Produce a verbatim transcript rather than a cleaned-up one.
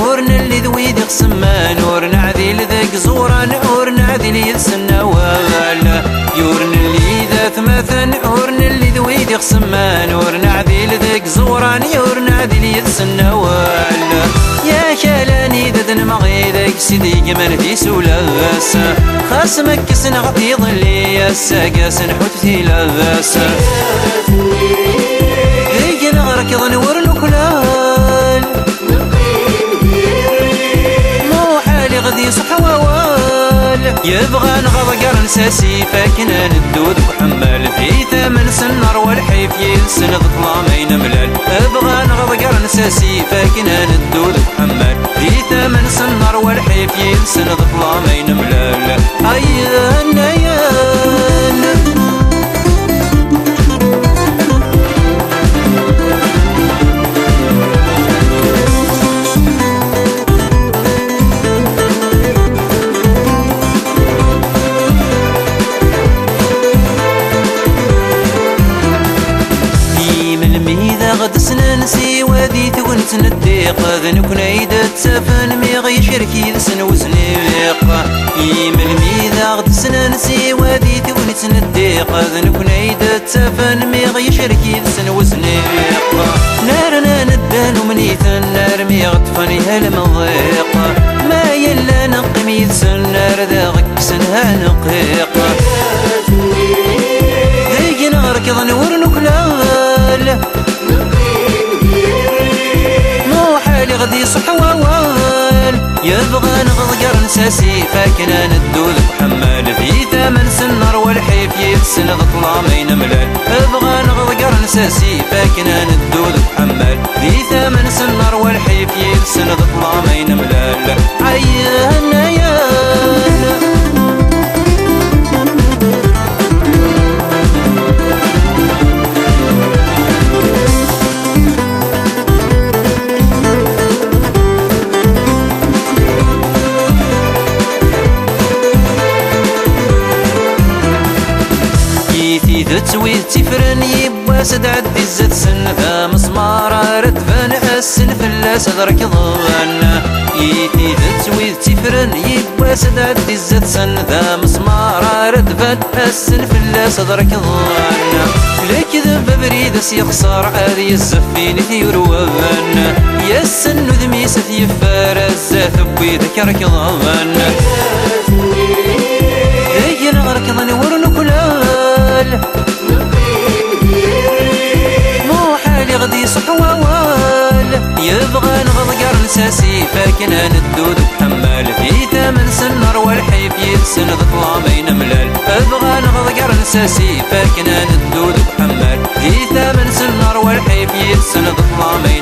Ur nelli d wid iɣsemman, ur neɛdil deg iẓuran, ur neɛdil yid-sen awal. Ur nelli d atmaten, ur nelli d wid iɣsemman, ur neɛdil deg iẓuran, ur neɛdil yid-sen awal. Yak alanid ad nemɣi deg-s i d-igman di sulas. Xas ma kksen-aɣ-d iḍelli, ass-agi ad s-nḥut tilas. Deg-neɣ rekḍen ur nuklal. Muḥal iɣ-d-iṣeḥ wawal. Yebɣa neɣ ḍeggren s asif akken ad neddu deg uḥemmal. Di tama-nsen nerwa lḥif, yid-sen d ṭṭlam ay nemlal. Bɣa neɣ ḍeggren s asif akken ad neddu deg uḥemmal. Di tama-nsen nerwa lḥif, yid-sen d ṭṭlam ay nemlal. Ay yennayen. Imelmi d aɣ-d-snan siwa di tegnit n ddiq, d nekkni ay d-ttafen mi ɣ-yecrek yid-sen wezniq. Imelmi d aɣ-d-snan siwa di tegnit n ddiq, d nekkni ay d-ttafen mi ɣ-yecrek yid-sen wezniq. Nerna nedda numni-ten armi ɣ-ṭṭfen i lemḍiq. Ma yella neqqim yid-sen ar daɣ kksen ha neqqiq. Deg-neɣ rekḍen ur nuklal. Muḥal iɣ-d-iṣeḥ wawal. Yebɣa neɣ ḍeggren s asif akken ad neddu deg uḥemmal. Di tama-nsen nerwa lḥif, yid-sen d ṭṭlam ay nemlal. Bɣa neɣ ḍeggren s asif akken ad neddu deg uḥemmal. Di tama-nsen nerwa lḥif, yid-sen d ṭṭlam ay nemlal. Ay yennayen. I tidet wid tifren yiwwas ad ɛeddi zdat-sen, d amesmar ara d-ban assen fell-as ad rekḍen. I tidet wid tifren yiwwas ad ɛeddi zdat-sen, d amesmar ara d-ban assen fell-as ad rekḍen. Lekdeb abrid as-yexṣer, ad yezzef init yurwen. Yassen udem-is ad t-yeffer, azat n wid ak-rekḍen. Ayen ɣ-rekḍen ur nuklal. Muḥal iɣ-d-iṣeḥ wawal. Yebɣa neɣ ḍeggren s asif akken ad neddu deg uḥemmal. Di tama-nsen nerwa lḥif, yid-sen d ṭṭlam ay nemlal. Bɣa neɣ ḍeggren s asif akken ad neddu deg uḥemmal. Di tama-nsen nerwa lḥif, yid-sen d ṭṭlam ay